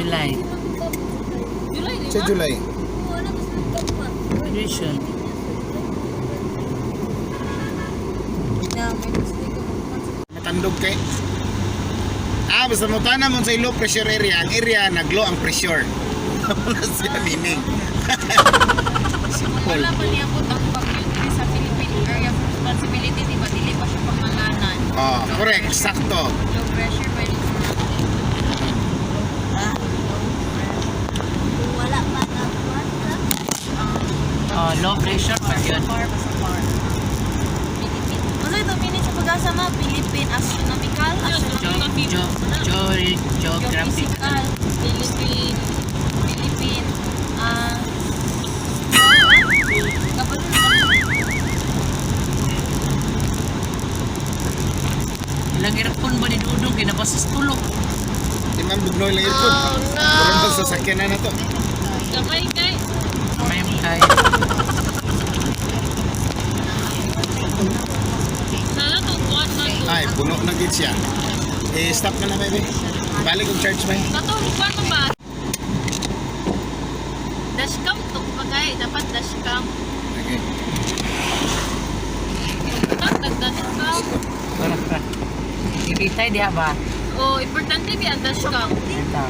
July. July, di Sa ba? July. Vision. Matandog kay. Ah, basta mo tanan mo sa low pressure area, ang area naglo ang pressure. Wala siya meaning. Simple. Wala pa niya po ang bagyo diri sa Philippine Area of Responsibility, di ba? Dili pa siya pangalanan. Oh, correct, sakto. Low pressure pa yun. Wala pa na. Oh, low pressure pa yun. Far, basta far. Philippine. Ano ito meaning sa pag-asa ma? Philippine Astronomical? Jo, jo, jo, geographic. Geophysical. Philippine. Philippine. Ah. Ilang earphone ba ni Dudong? Kinabasas tulog. Di man bugnoy lang aircon. Oh, no. Murag sa sasakyan na to. Gamay kay. May kay. Sana to kuan man to. Ay, puno na gid siya. Eh, stop na na, baby. Balik og charge, bay. Kato kuan man ba? Dashcam to pagay, dapat dashcam. Okay. Dapat dashcam. Para para. Ibitay diha ba? Oh, importante bi ang dashcam. Ito.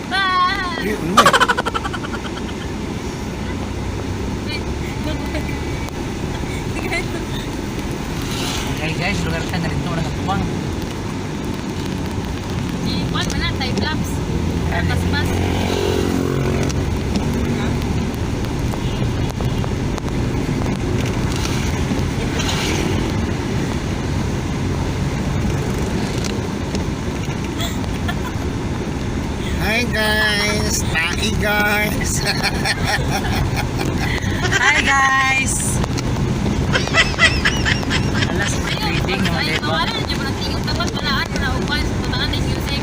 Bye. Eh, ano ba? Okay guys, lugar ka na rito ng tuwang. Di kuan man na time lapse. Paspas. Hi guys! Taki guys! Hi guys! Alas, reading naman Ay, diba? mawala na dyan mo ng tingog tapos walaan mo na upan sa tutangan ng music.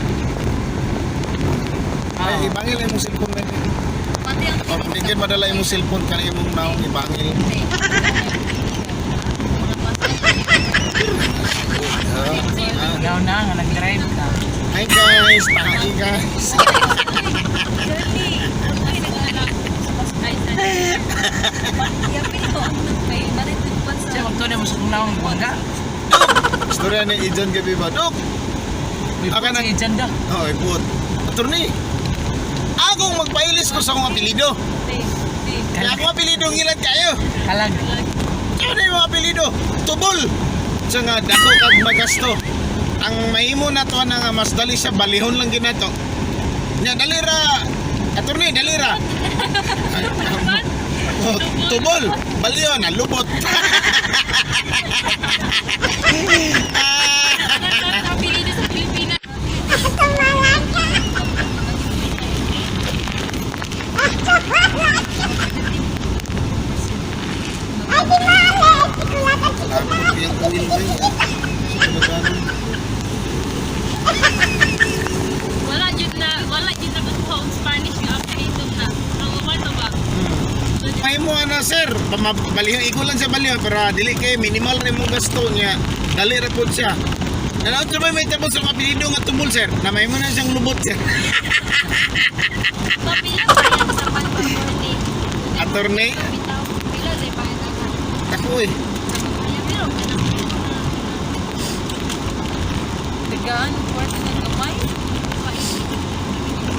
Ay, Oh. ibangil imong cellphone baby. Pati ang O, bigyan madala imong cellphone kanang imong naong ibangil. Ah, ah. Ikaw na, nga nag-drive ka. Hi guys! Taki guys! Ay, nag-alak. Ay, sorry. Yapin ko ang kay naritugpan sa Siya, magtunay mo sa kung naong buwangga. Istorya ni Ijan gabi ba? Dok! May Aka put na- si Ijan daw. Oh, ipot. Attorney! Akong magpailis ko sa akong apelido. Kaya akong apelido ang ilan kayo. Kalag. Ano yung mga apelido? Tubol! Siya nga, dako kag magasto. Ang mahimo na to na nga mas dali siya, balihon lang ginato. Nya, dali ra! Attorney, dali ra! Ay, oh, tubol! Balihon, ah, lubot! Apelido sa Pilipinas. Yung oil ba yun? Wala jud na kuha og Spanish nga apelido na. Ang uban to ba? May mo ana sir, baliho iko lang sa baliho pero dili kay minimal ra imong gasto niya. Dali ra pud siya. Nanaot sa may tapos sa apelyido nga tubol sir. Na may mo na siyang lubot sir. Kapila pa yan sa pag-party. Attorney, Bitaw, pila di ba na? ako eh. Pero Tagaan kwarto ng gamay.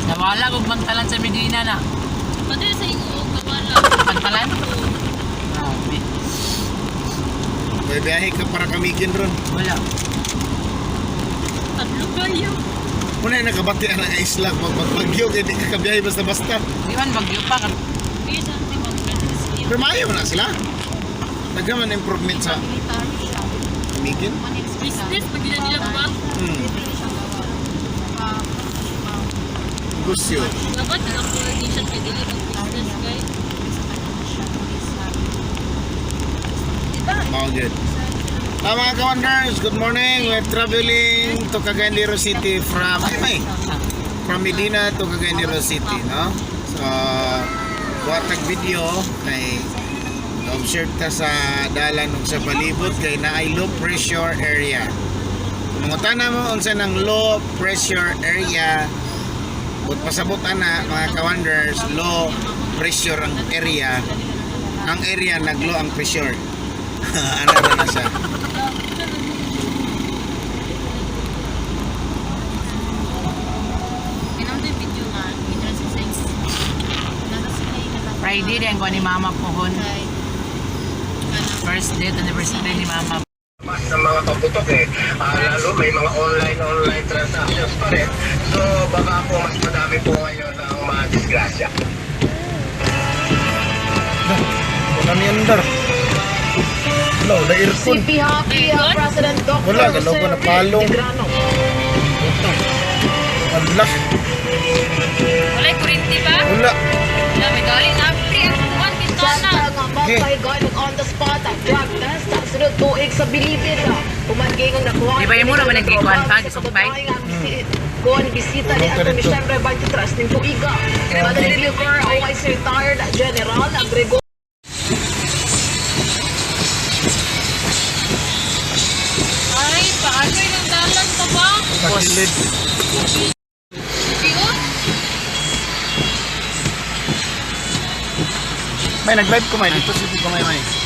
Nawala kong pantalan sa Medina na. Pati sa inyo og nawala. Pantalan? Grabe. May biyahe ka para kamigin ron. Wala. Tatlo kayo. Muna yung nakabati ang isla magbagyo kay di ka kabiyahe basta-basta. Di man bagyo pa. Kaya sa ating mga friends. Pero maayo na sila. Nagkaman improvement sa military siya. kamigin. Business pag gina nila ba? Gusyo. Dapat ang coordination kay dili mag business kay. All good. Ah, mga ka-wonders, good morning. We're traveling to Cagayan de Oro City from ay, may, from Medina to Cagayan de Oro City, no? So, buhatag video kay observe ta sa dalan ug sa palibot kay naay low pressure area. Mangutana mo unsa nang low pressure area, But pasabot ana, mga ka-wonders, low pressure ang area. Ang area naglo ang pressure. Ana ra na siya. Kinam to yung video nga. Interest sa Friday din ko ni Mama pohon. First date anniversary ni Mama. Mas ng mga paputok eh. Lalo may mga online-online transactions pa rin. So baka po mas madami po ngayon ang mga disgrasya. Wala ni andar. Wala, wala aircon. CP Happy, President Dr. Wala, galaw ko na palong. Tigrano. Wala. Wala'y kurinti ba? Wala. Wala, may galing na. Pre, ang kuwan, bintana. Sa nga magpahigayon og on the spot ang drug test ang sunod tuig sa Bilibid. Human giingon nakuha. Di ba yung mura man nagkikuan pa, gisumpay? Kuan bisita ni Tulong ka atong rito. Disyembre 23 ning tuiga. Madali OIC retired General Gregorio Ay, paano yung dalan pa ba? Pagilid. Siyo? May nag-live ko may dito si ko may may.